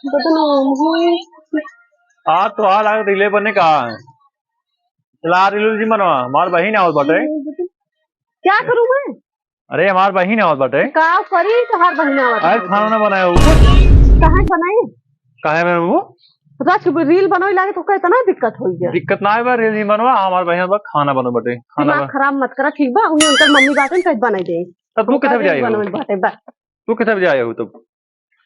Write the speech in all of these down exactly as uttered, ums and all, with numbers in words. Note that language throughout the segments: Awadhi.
बदन हुई। आ तो आ लाग रिले बने का। चला रिलू जी मनवा, हमार बहिन आवत बाटे। क्या करूँ मैं? अरे हमार बहिन आवत बाटे। का करी, तोहार बहिन आवत अरे बाटे। खाना ना बनाए हो। कहाँ बनाई? काहे में वो? रच के reel बनवे लागे तो का इतना दिक्कत हो गया? दिक्कत ना है बा, reel नहीं बनवा, हमार बहिन बा खाना बनवे बाटे। खाना दिमाग बा- खराब मत करा, ठीक बा? उन्हें उनकर मम्मी बाटे, कहीं बनाई दे। तब तू कितना बजे आए हो? बनवे बाटे बा। तू कितना बजे आए हो तब?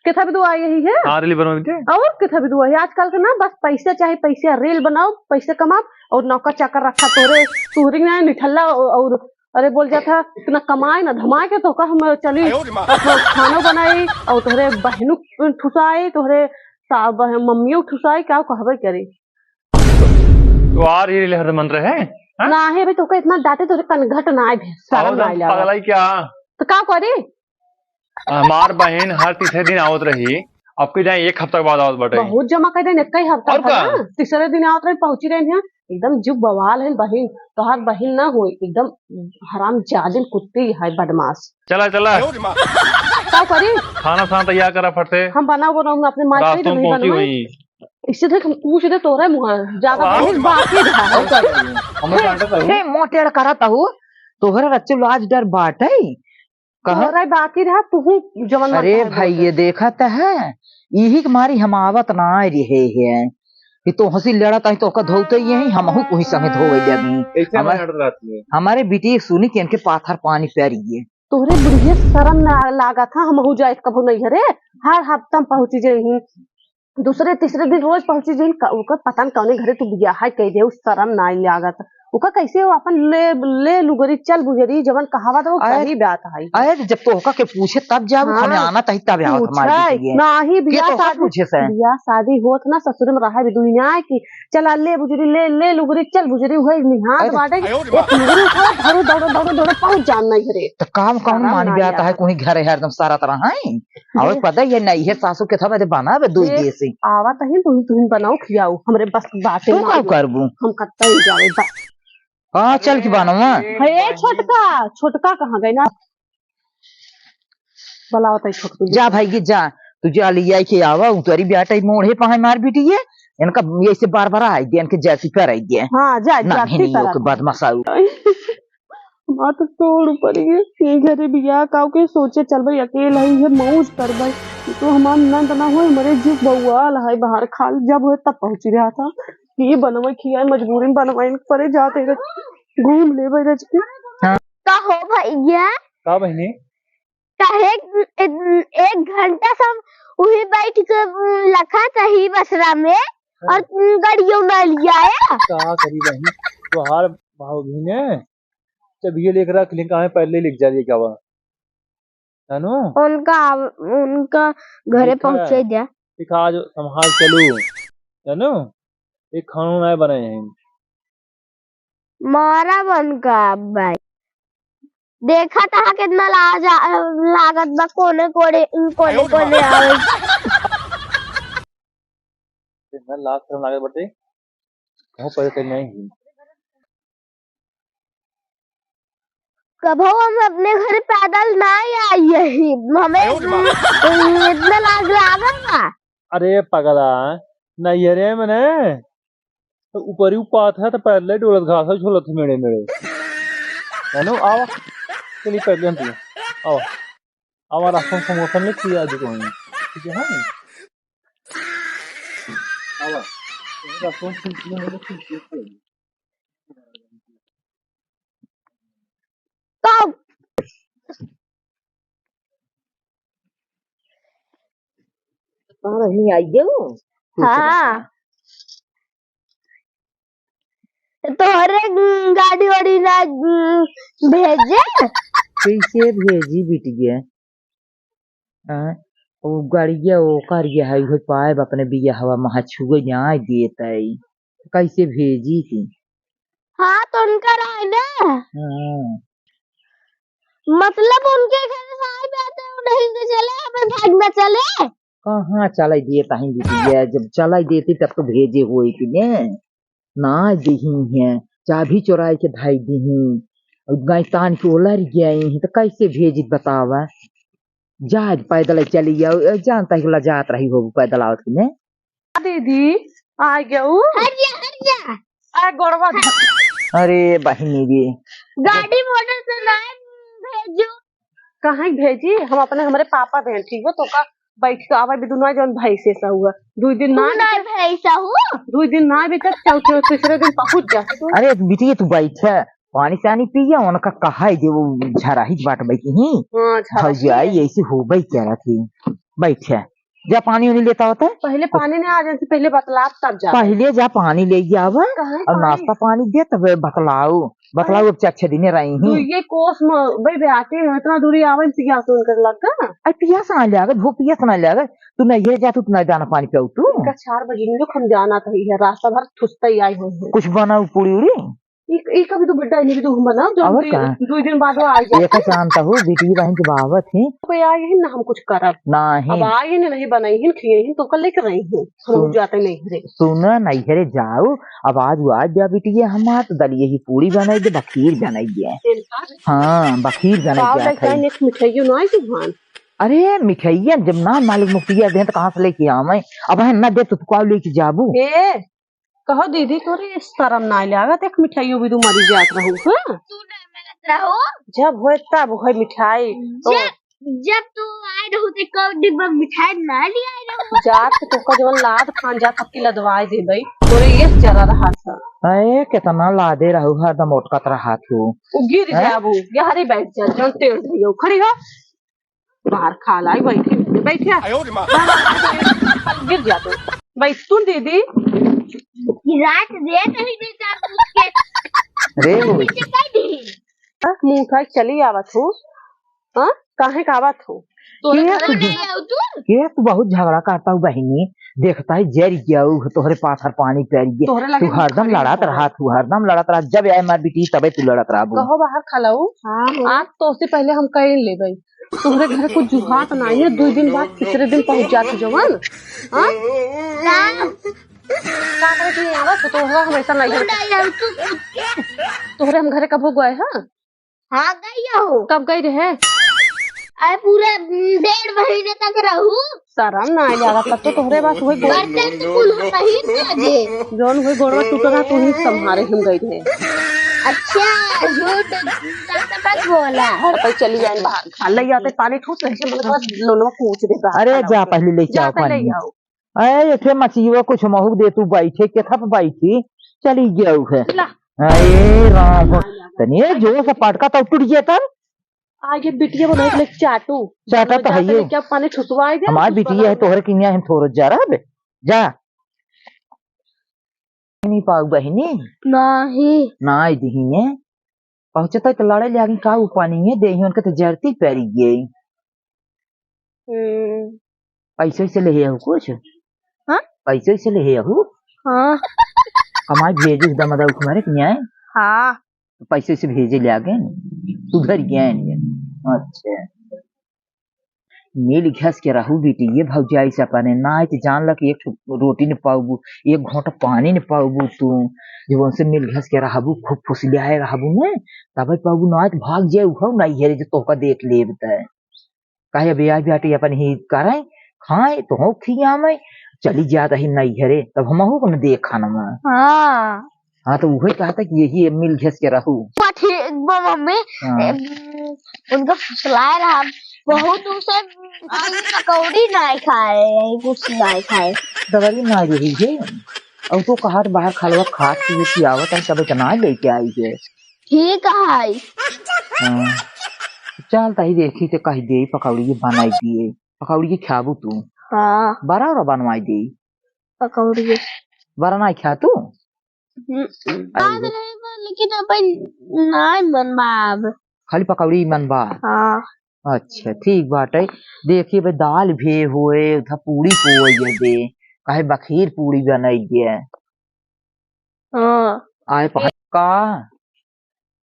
कितना भी तो आई ही है? हाँ, reel बनवे बाटे। और कितना भी तो आई, आजकल के ना बस पैसे चाहे, पैसे, reel बनाओ, पैसे कमाओ और नौकर चाकर रखा तोरे, तोहरी ना निठल्ला और, और अरे बोल जात ह, इतना कमाए ना धमाए के तो का हम चली, आयो रे माँ। अपना खाना बनाई और तोहरे बहनों ठुसाई, तोहरे सा-, बह-, मम्मियों ठुसाई, क्या कहबे करी। तो आ रही हरदम मंत्र है, हाँ? ना है भाई, तोका इतना डांटे, तोरे कनघट ना आए भी, शर्म और ना आए। पगलाई क्या? तो का करी? हमार बहिन हर तीसरे दिन आवत रही, अब की जाए एक हफ्ता के बाद आवत बाटे। बहुत जमा कर देन, एक ही हफ्ता और का? ना, तीसरे दिन आवत रही, पहुंची रही है, एकदम जुग बवाल है बहिन, तोहार बहिन ना हो, एकदम हराम जादिन कुत्ती है, बदमाश। चला, चला। का करी? खाना साना तैयार करा फट से। हम बनाओ, बनाओ, हम अपने माई रास्तों में पहुंची हुई। इससे देख, हम पूछ दे तोरे मुँह, ज्यादा वाह। बहिन बाकी रहा है। हम लोग कांटे तो हे, मोटेड़ करत हूँ, तोहरा रच्चो लाज डर बाटे। कहा? तोहरा बाकी रहा, तू जवन मन अरे कहे भाई, बोल दे। ये देखत है, यही के मारी हम आवत ना रहे हैं कि तोहसी लड़त आई, तोहका धोते ही हैं, हमहू कोई संगे धोवे लगी। कैसे हमार-, मार रहती है? हमारे बिटिया सुनी कि इनके पाथर पानी पै रही है। तोहरे बुढ़िया शरम ना लागत है, हमहू जाए कबो नहीं है रे, हर हफ्ता में पहुँची जाई। दूसरे तीसरे दिन रोज पहुंची जिन क-, ओकर पता न कौने घरे तू बियाह है कह दे, उ शरम नाई लागत। ओकर कैसे वो अपन ले, ले लुगरी चल बुझरी जवन कहावत वो अरे, कही बात है। अरे जब तो ओका के पूछे तब जाओ, हाँ। खाने आना तही तब आवत हमारे पूछे, बीच में। नाही के बियाह तो ओका शादी, पूछे से? बियाह शादी होत ना ससुर में रहा भी दुनिया की चला ले बुझरी, ले, ले लुगरी चल बुझरी, उहे निहात अरे, बाटे, आयो रे एक बाप। लुगरी उठाओ, धरो, दौड़ो, दौड़ो, दौड़ो, पहुंच जान नहीं घरे। तो काम कौन शरम मान नाई ब्याह है, आवत। कोई घरे हरदम सारा तरह है। और दे। पता ही है, नहीं है सासू के था, बना बे दो दे। देसी। आवा तही तुम, तुम बनाओ, खियाओ, हमरे बस बाटे तू ना का हो। करबू? हम कत्ता ही जावे बस। हाँ, चल के बनावा। हे छोटका, छोटका कहाँ गए ना? बुलाओ तई छोटकू। जा भाई के जा, तू जा ले आई के आवा, उतरी ब्याह टाइम मोड़े पहाई मार बिटिया, इनका ऐसे बार बार आई दे, इनके जाति पर आई दे। हाँ, जा, ना, जाति नहीं, पर ओके आई। बदमाश आऊ। माँ तो तोड़ पड़ी है। ये घरे बियाह काऊ के सोचे चल भाई अकेल है, ये मौज कर भाई। तो हमार नंद ना होए, मरे जीव बउआल है बाहर खाल, जब होए तब पहुँची रहा था। ये बनवे खियाए, मजबूरी में बनवे परे जाते रहे। घूम ले भाई रच के। हाँ। का हो भैया? का बहिनी? काहे एक, एक घंटा सब उही बैठ के लखत रही बसरा में और गाड़ियों में लिया है। का करी बहिनी? तोहार भाव भी ने जब ये लेकर रख लें, कहाँ पहले लिख जा रही है क्या हुआ? जानू? उनका, उनका घरे देखा, पहुँचे दिया। देखा, आज संभाल चलू, जानू? एक खानू ना बनाए हैं। मारा बन का भाई। देखा तहा कितना लाज आ-, लागत बा, कोने कोने, कोने कोने आवे। इतना लाज शर्म लागत बाटे। कहूँ पैदा कहीं नहीं हुई। कभो हम अपने घर पैदल ना आई यही। हमें आयो रे माँ। इतना लाज लागत बा। अरे पगला, नैहरे में ने, तो ऊपरी उ पात है, तो पैदल डोलत घास झोलत मेड़े मेड़े। हेलो, आवा। चलिए, पैदल हम पिए। आवा। आवा, रास्ता में समोसा ले खिया दे कोई। ठीक है, हाँ? आवा। रास्ता में समोसा ले खिया दे। कब? कहाँ रहनी आई हो? हाँ। तोहरे गाड़ी वाड़ी ना भेजे? कैसे भेजी बिटिया? हाँ, वो गाड़िया वो करिया है, वो पाए अपने बिया हवा महा छुए जाए देत है। कैसे भेजी थी? हाँ, तो उनका रहे ना। हाँ। मतलब उनके घर से आई बात है, वो नहीं के चले, हमें भागना चले। कहाँ चलाई देत ही बिटिया, जब चलाई देती तब तो भेजे होई कि ने। ना देही है, चाभी चोराई के धाई देही, और गाय तान के ओलर गई है, तो कैसे भेजी बतावा? जा, पैदल चली जाओ, ए, जानता है कि लजात रही हो पैदल आवत की ने। दीदी, आ गऊ। हट जा, हट जा। आ गोड़वा धर। अरे बहिनी रे। गाड़ी मोटर से ना भेजू। कहाँ भेजी? हम अपने, हमरे पापा देन, ठीक बा? तो का बैठ के आवे बिदुनवा जौन भैंसे से हुआ। दुई दिन तू ना ना बीते, भैंसा हूँ। दुई दिन ना बीते, चौथे, तीसरे दिन पहुँच जा। अरे बिटिया, तू बैठ, पानी सानी पिया, उनका कहा है जे वो झराही बाट बैठी ही। हाँ, झराही भौजाई है। ऐसी हो गई क्या रखी? बैठ, जा पानी उनी लेता होता। पहले पानी नहीं आ जाती, पहले बतलाव तब जा। पहले जा पानी ले आवा कहाँ और पानी? नाश्ता पानी दे तब बतलाओ। बतलाओ, अरे। अब चार छह दिन रही ही। तू ये कोस में भाई बेटी है, इतना दूरी आवे पियास उनकर लग गा। अरे पियास ना लगे, भूख पियास ना लगे। तू नहीं है जा, तू नहीं दाना पानी पियाऊ तू। इनका चार बजे में जो हम जाना था, ये रास्ता भर ठुसता ही आए हुए हैं। कुछ बनाऊ पूरी उड़ी? ई, ई कभी तो बड्डा नहीं तो हम बनाओ, जो और दुई, का? दुई दिन बाद वो आ जाए। ये का जानता हूँ, बेटी बहन के बावत है। कोई आ यही ना हम कुछ करब। नहीं। अब आ ही नहीं, नहीं बनाई ही, खिए ही तो कल लेकर रही हूँ। हम सुन, जाते नहीं रे। सुन, नहीं रे, जाओ। अब आज वो आ जा बेटी, ये हमार तो दलिए ही पूरी बनाई दे, बखीर बनाई दे। इनका हाँ, बखीर बनाई पाव दे लेके खाई। आइन, एक मिठाइयो ना आई तुफान। अरे मिठाइया जब ना मालिक मुखिया दे तो कहाँ से लेके आवे? अब है ना दे तो तू का लेके जाबू? ए, कहो दीदी, तोरे शरम नाई लागत? एक मिठाइयो भी तू मरी जात रहू, हाँ? तू ना मिलत रहो। जब होए तब होए मिठाई। तो जब, जब तू आए रहू ते कौ डिब्बा मिठाई ना ले आए रहू? जात के तोका जवन लाद खान जा, सबकी लदवाए देबई। तोरे ये जरा रहा था। अरे, केतना लादे रहू, हरदम ओटकत रहा तू। वो गिर हैं? जाबू, यहरी बैठ जा, जौन टेढ़ भइयो। खड़ी हो। बाहर खा लाई, बैठी, बैठिया। आयो रे माँ। बाहर गिर जा तू। बैठ तू दीदी। गिरा के दे नहीं दे चार पूछ के। अरे वो पीछे कर दी। मुंह उठा के चली आवत हो। हाँ? काहे का आवत हो? तोरे के घर तू नहीं आऊ तू? के तू बहुत झगड़ा करता हूँ बहिनी। देखता है जर गया उ तोहरे पाथर पानी पर गया। तोहरे लगे तू हरदम खड़ी लड़त हो। रहा, तू हरदम लड़त रहा। जब आए मार बेटी तबे तू लड़त रहबू। कहो बाहर खा लाऊ। हाँ, हाँ। आज तो उससे पहले हम कहीं ले गई। तोहरे घर कुछ जुहात नाही है, दुई दिन बाद तीसरे दिन पहुँच जात जवन। हाँ? का करे तू यहाँ आवत? तोहरा हम ऐसा नहीं है। तोहरे हम घरे कबो गए हैं? हाँ, गई हो। कब गई रहे? अरे, पूरा डेढ़ महीने तक रहू। शरम ना आए लागत, तब तो तोहरे पास वही गोड़ बर्तन तो कुल हो सही से दे। जौन वही गोड़वा टूट रहा, तू ही संभारे हम गई रहे। अच्छा, झूठ ज्यादा मत बोला। घर पे चली जाए बाहर, खा ले जाते पानी ठूस, ऐसे मन बस लोनवा पूछ देता। अरे, जा पहले ले जा, आओ पहले पानी। आओ। अरे, एठे मचियो कुछ महू दे तू बैठे, केथा पे बैठी? चली गयो है। ला। अरे राम हो, तनी जोर से पटका तब टूट गया तब। आगे बिटिया बनाए के लिए चाटू। चाटा तो है ये। क्या पानी ठुसवाए दे, हमार बिटिया है, तोहरे किनिया हम थोड़ा जा रहा बे। जा। नहीं पाऊ बहिनी। नहीं। ना दीहिने। पहुँचता तो लड़े लागी का उ पानी में दे, उनके तो जरती पड़ी गई। हम्म। पैसे से ले हो कुछ? हाँ? पैसे से ले हो? हाँ। कमाई भेजे दमदा उठमारे के न्याय? हाँ। पैसे से भेजे ले आगे न? सुधर गए न ये। अच्छा। मिल घस के रहू बेटी, ये भौजाई से अपने ना आए तो जान ल कि एक ठो रोटी न पाउबू, एक घोंट पानी न पाउबू तू। जब उनसे मिल घस के रहबू, खूब फुसलियाए रहबू ने, तबे पाउबू, ना आए तो भाग जाए, उहौ नहीं हेरे जो तोहका देख लेब तै। काहे अब आई बेटी अपन ही करे, खाए, तोहौ खियावे, चली जात ही नहीं हेरे, तब हमहू को न देख खाना में। हाँ। हाँ, तो उहे कहता कि यही मिल घिस के रहू। ठीक बा मम्मी, हाँ। एम, उनका फुसलाए रहा, बहुत उसे पकौड़ी ना खाए, कुछ ना खाए। दवाई ना रही है, अब तो कहा बाहर खलवा खात पीए की आवत है, तब इतना लेके आई है। ठीक है। हाँ। चल, तही देखी ते कही दे, पकौड़ी बनाई दिए, पकौड़ी खाबू तू। हाँ। बड़ा बड़ा बनवाई दे। पकौड़ी। बड़ा नहीं खा तू? हम्म, हम्म। आइगो। आज रहे बा, लेकिन अपन नाय मन बा अब। खाली पकौड़ी मन बा? हाँ। अच्छा, ठीक बाटे। देखिए बे, दाल भी होए, उधा पूड़ी होए ये दे। काहे बखीर पूड़ी बनाई दे। हाँ। आए पा-, का?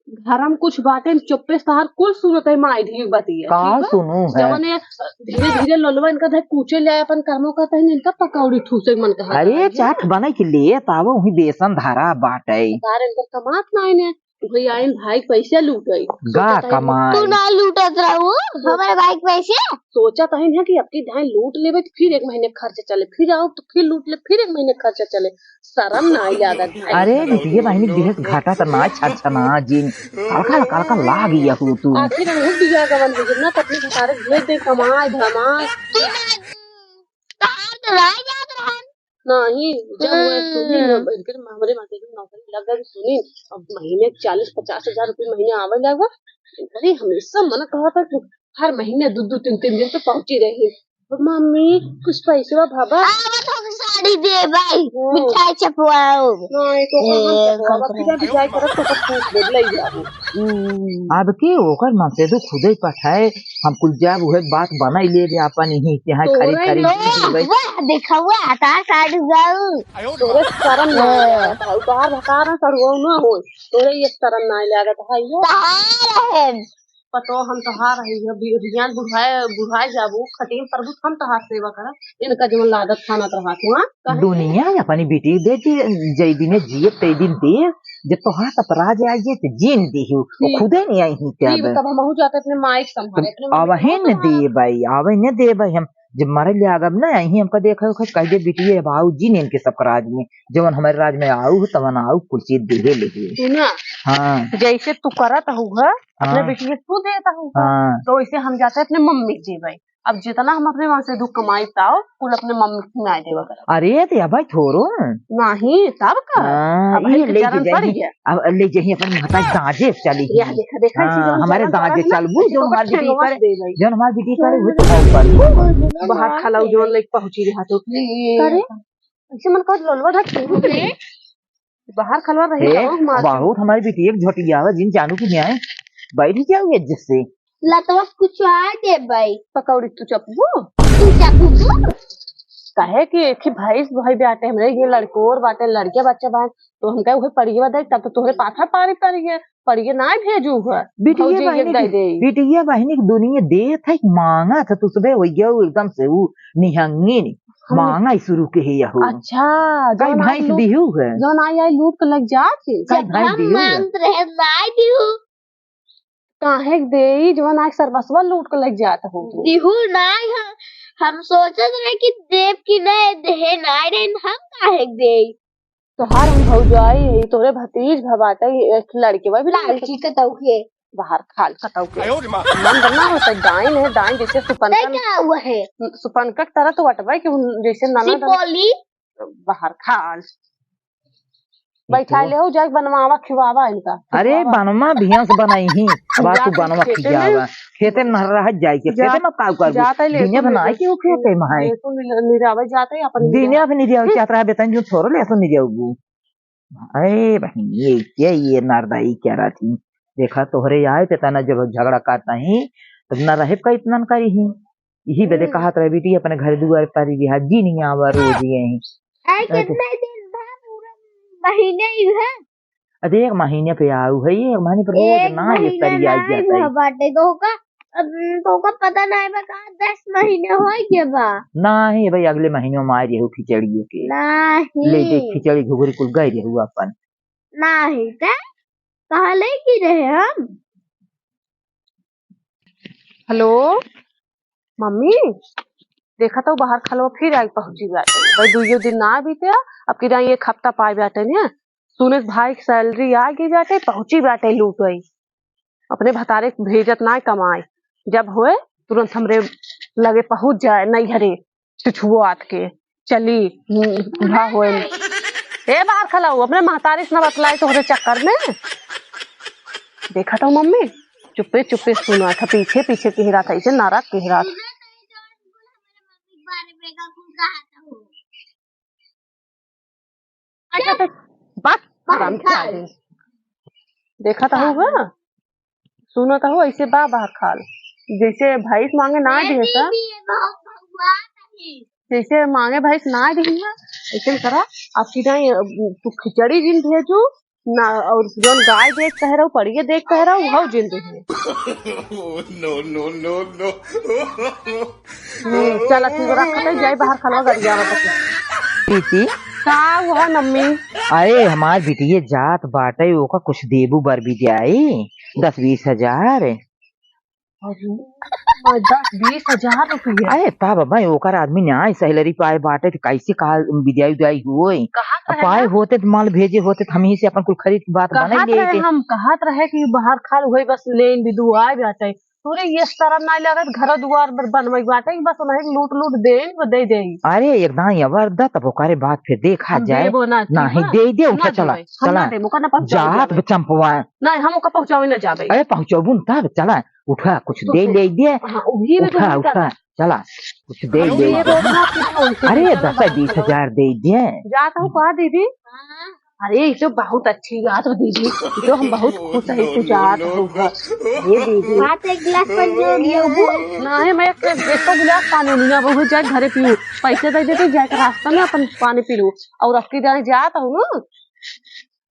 घर में कुछ बाटे, चुप्पे से तहार कुल सुनत है माई ढीक बतिया, का ठीक बा? सुनू है? जवन ये धीरे धीरे लोलवा इनका धर कूचे ले आए अपन कर्मों का, तहन इनका पकौड़ी ठूसे के मन कहा अरे, है। चाट बनाई के लिए तावा वही बेसन धारा बाटे। तार इनकर कमात ना इन्हें। भैया, इन भाई पैसे लूट गई। गा सोचत हईन कमाई। तू ना लूटत रहू, हमारे भाई के पैसे। सोचत हईन है कि अब की धाई लूट लेबे तो फिर एक महीने खर्च चले, फिर आओ तो फिर लूट ले, फिर एक महीने खर्च चले। शर्म ना आई लागत भाई। अरे बिटिया बहिनी, देह घाटा त ना छरछना जिन। हल्का हल्का हल्का लाग गया हो तू। आखिर हम बिया गवन हो ना, तो अपने भतारे भेज दे, कमाए धमाए। तू ना, तोहार तो रह जात रहन। नहीं, जब वो सुनी ना, हम्म। इनके हमरे माथे में नौकरी लग गई, सुनी, अब महीने चालीस पचास हजार रुपये महीने आवे लगा। अरे, हमेशा मन कहा था कि हर महीने दो दो तीन तीन दिन पे पहुंची रही। "मम्मी, कुछ पैसवा भाभा।" आवत हो साड़ी दे भाई, हम्म। मिठाई चपवाओ। नहीं, तो ए, हम तो अब की जाए करत तो सब पूछ ले, ले जाओ। हम्म। अब के ओकर मन से तो खुदे पठाए, हम कुल जाब उहे बात बनाई लेबे आपन ही, यहाँ तोरे खरीद खरीद लोग, के देबे। वाह, देखा हुआ, हतार साड़ी जाऊ। तोरे शरम ना हाँ। आवत है, तोहार भतार है, सड़ुआ ना होई, तोरे ये शरम ना लागत है, ये। तहार है। पतो हम तोहार है, ये बि-, बियान बुढ़ाए, बुढ़ाए जाबू, खटिया पर हम तोहार सेवा करब, इनका जवन लादत खानत रहा तू, हाँ? काहे? दुनिया अपनी बेटी दे दी, जय दिन जिए, तय दिन दे, जब तोहार सपराज आ जाए, तो जीन देहु, वो ठीक। खुदे नहीं आई ही क्या ठीक, बे? तब हमहू जाते अपने माई के संभाले, अपने मम्मी के अवहे न संभाले। दे भाई, अवहे न दे भाई, हम जब मरे ले आगब ना, यहीं हमका देखा, उखा कह दे, "बिटिया, अब आऊ जीन इनके सपराज में, जवन हमारे राज में आऊ हो, तवन आऊ, कुल चीज देहे लेहे।" सुना, हाँ। जैसे तू करत हऊ है, अपने हाँ। बिटिया तू देत हऊ है, हाँ। तो वैसे हम जाते अपने मम्मी के देबै। अब जितना हम अपने वहाँ से दुख कमाई ताओ, कुल अपने मम्मी के ना देवा करब। अरे, तो अब भाई थोरो। नहीं, तब का? हाँ, अब ये भाई ले जरन जाइए। पड़ गया। अब ले जाइए अपन महतारी दाँजे चली यह गई। देखा, देखा, हाँ, जौन हमारे जौन दाँजे जौन चलबू, जौन जौन हमारे ठेंगवा बेटी दे गई। जौन हमारे बेटी करे, वो तो हम करबू। बाहर खलवा जौन लेके पहुँची रहा तो। करे? ऐसे मन कर लोलवा ढक के। बाहर खलवा रही हे, तो हमार बहुत हमारी बेटी एक झोटिया आवे, जिन जानू की न्याय। बैठ जाओ ये जिससे। लतवा कुछ आ दे भाई। पकौड़ी तू चपबू? तू चपबू? काहे कि एक ही भैंस भाई बाटे हमरे, ये लड़कोर बाटे, लड़के बच्चा बाटे, तो हमका उहे पड़िए दे, तब तो तोहरे पाथा पारी पड़िए, पड़िए ना भेजू है। बिटिया भौजी बहिनी एक दे की, दे। बिटिया बहिनी की दुनिया देत है, मांगत है, तू सुबह हो गया एकदम से वो निहंगी नहीं, हम मांगा ही शुरू के है यहू। अच्छा, कई जौन भैंस आज लूट, दिहू है। जौन आई आई लूट के लग जात है। कई जब भैंस हम दिहू है। मांगत रहे, ना दिहू। काहे के देई, जवन आज सर्वस्वा लूट के लग जात हो तू? दिहू नाय हम, हम सोचत रहे कि देब कि नाय, देहे नाय रहे, हम काहे के देई? तोहार हम भौजाई है, तोहरे भतीज भ बाटे, एक लड़के बा भी लालची कतऊ के। बाहर खाल कतऊ के। आयो रे माँ। मन बना होता, डाइन है, डाइन जैसे सुपनका तै का हुआ है? सुपनका तरह तो वटवा कि उन जैसे ननद सिपोली। बाहर खाल। बैठा ले हो, जाके बनवावा, खिवावा इनका। अरे, खिवावा। बनवा भियंस बनाई ही। अब जा तू बनवा खेते खियावा। में। खेते में नहर रह जाए के, जा, खेते में काऊ करबू? जाता ही ले दिने तू बनाए ले के वो खेते में है। ले तू निर-, निरावे जाता ही अपन दिने निरावे। अब निरावे हम्म। चाहत रहा बेतन जो छोरो ले सो निरावबू। अरे बहिन, ये क्या, ये नरदाई क्या रहती? देखा तोहरे आए पे तना जब झगड़ा करता ही, तब ना रहे का इतना न करी ही। यही बदे हम्म। कहत रहे, "बेटी, अपने घर दुआर पर रिहा, जी नहीं आवा रोज यहीं।" आए अरे कितने दिन भा पूरा महीने ही है। अरे एक महीने पे आऊ है, एक महीने पर रोज एक ना ये महीने करी आ ना जाता है। भा बाटे, तो का, अब तो का पता ना है बा का दस महीने हो गए बा। नहीं भाई, अगले महीने में आ रही हो खिचड़िए के। नहीं। ले दे खिचड़ी घुघरी कुल गए रहू अपन। नहीं ते, कहाँ ले की रहे हम? हेलो, मम्मी, देखा तो बाहर खलवा फिर आई पहुंची बाटे। भाई दुइयो दिन ना बीते, अब की जाई एक हफ्ता पाए बाटे ने। सुने भाई की सैलरी आ गई बाटे, पहुंची बाटे लूट आई। अपने भतारे के भेजत ना कमाए, जब होए तुरंत हमरे लगे पहुंच जाए नैहरे। छुछुओ आत के चली, हम्म, बूढ़ा होए। ए बाहर खलाऊ, अपने महतारी से न बतलाई तोहरे चक्कर में। देखा तो मम्मी, चुप्पे चुप्पे सुना था, पीछे पीछे कह रहा था, इसे नाराज कह रहा था। अच्छा, तो बात बाहर खा। देखा तो होगा, सुना तो हो, ऐसे बा बाहर खाल। जैसे भैंस मांगे ना दे सा, जैसे मांगे भैंस ना दे, ऐसे करा, आपकी ना ये, तू खिचड़ी जिन भेजू ना, और जौन गाय देख कह रहा हूँ, पड़िए देख कह रहा हूँ, वो जिन दे। No, no, no, no। हम्म, चला, तू रख, जाई बाहर खलवा गरिया बता। प्रीति, का हुआ मम्मी? अरे, हमार बिटिया जात बाटे, ओका कुछ देबू बर भी जाई, दस बीस हजार। अरे, दस बीस हजार रुपया? अरे, तब भाई, ओकर आदमी न्याय सैलरी पाए बाटे, त कैसे कहा विदाई उदाई होई? कहाँ अब रहे पाए ना? होते त माल भेजे होते त हम ही से अपन कुल खरीद के बात बना कहत रहे लेते। हम, कहत रहे कि बाहर खाल होई, बस लेन भी दुआ जाते। तोरे ये शरम नाई लगत, घर दुआर बर बनवाई बाटे कि बस उन्हें लूट लूट देन, वो दे देई। अरे, एक दाई अबर द, तब ओकरे बाद फिर देखा हम जाए। देबो ना, नाहीं, ठीक बा? दे दे, उठा, ना चला, देबै, हम चला। ना देबै, ओकर ना पहुँचावे जात जाबे। बे चंपवा। नहीं, हम ओकर पहुँचावे ना जाबे। अरे, पहुँचाबू न तब, चला, उठा, कुछ तो दे फिर ले दे। हाँ, उही में तो उठा, उठा, चला, कुछ दे अरे, ले ये दे। तो उठा, फिर उनसे अरे, निकल दस बात बीस करो। हजार दे दे। जात हूँ, कहा दीदी? हाँ। अरे, ये तो बहुत अच्छी बात हो दीदी, ये तो हम बहुत खुश है, तू जात हो। ये दीदी। बात एक गिलास पानी और लेबू? नहीं, मैं एक, एक तो गिलास पानी नहीं, अब वो जाए घरे पीऊ, पैसे दे देते, जाए के रास्ता में अपन पानी पी लू। और अब की जाए जात हो ना,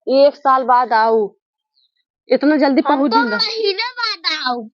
एक साल बाद आऊ, इतना जल्दी हम पहुँच तो जिंदा। महीने बाद आऊ।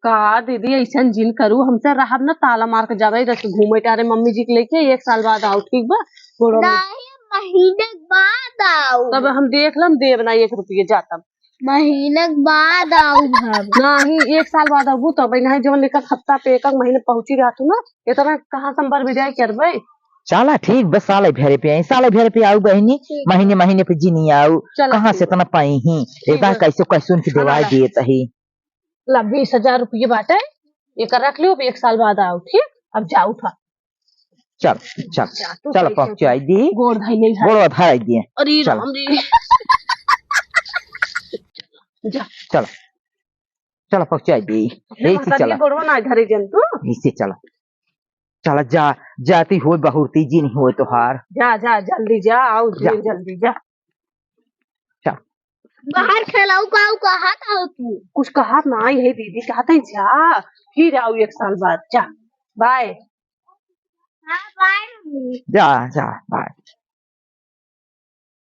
का दीदी, ऐसन जिन करू, हमसे रहब न, ताला मार के जाबे, जैसे घूमे टारे मम्मी जी के लेके, एक साल बाद आऊ, ठीक बा? गोड़वा में। नहीं, महीने बाद आऊ। तब हम देख लम, देब ना एक रुपये, जा तब। महीने बाद आऊ हम। नहीं, एक साल बाद आऊ, तब नहीं, जब एक हफ्ता पे, एक महीने पहुँची रहतू ना, इतना कहाँ से हम बर्बाद करबे? चला, ठीक बा, साले भरे पे आई, साले भरे पे आऊ बहिनी, ठीक। महीने, महीने पे जिनी आऊ, चला, कहाँ ठीक से बा। इतना पाई ही? ठीक एकदम बा। कैसे, कैसे उनकी चला। दवाई देत ही। ला, बीस हजार रुपये बाटे, एकर रख लियो, अब एक साल बाद आओ, ठीक? अब जाओ, उठा। चल, चल, जा, तू चल, पैसे पहुँचाई दी। गोड़ धइले है। गोड़ धराई दिए। अरे चल। राम रे। जा। चल, चल, पहुँचाई दी। अपने यही से महतारी चला। के गोड़वा ना धरे जन तू। यही से चला। चला, जा, जाती होय बहुरती जिन होय तोहार। जा, जा, जल्दी जा, आओ, जा। जल्दी जा। चल। बाहर खेलाऊ काऊ कहत आओ तू। कुछ कहत ना आई है दीदी, कहत है जा, फिर आओ एक साल बाद, जा, बाय। हाँ, बाय मम्मी। जा, जा, बाय।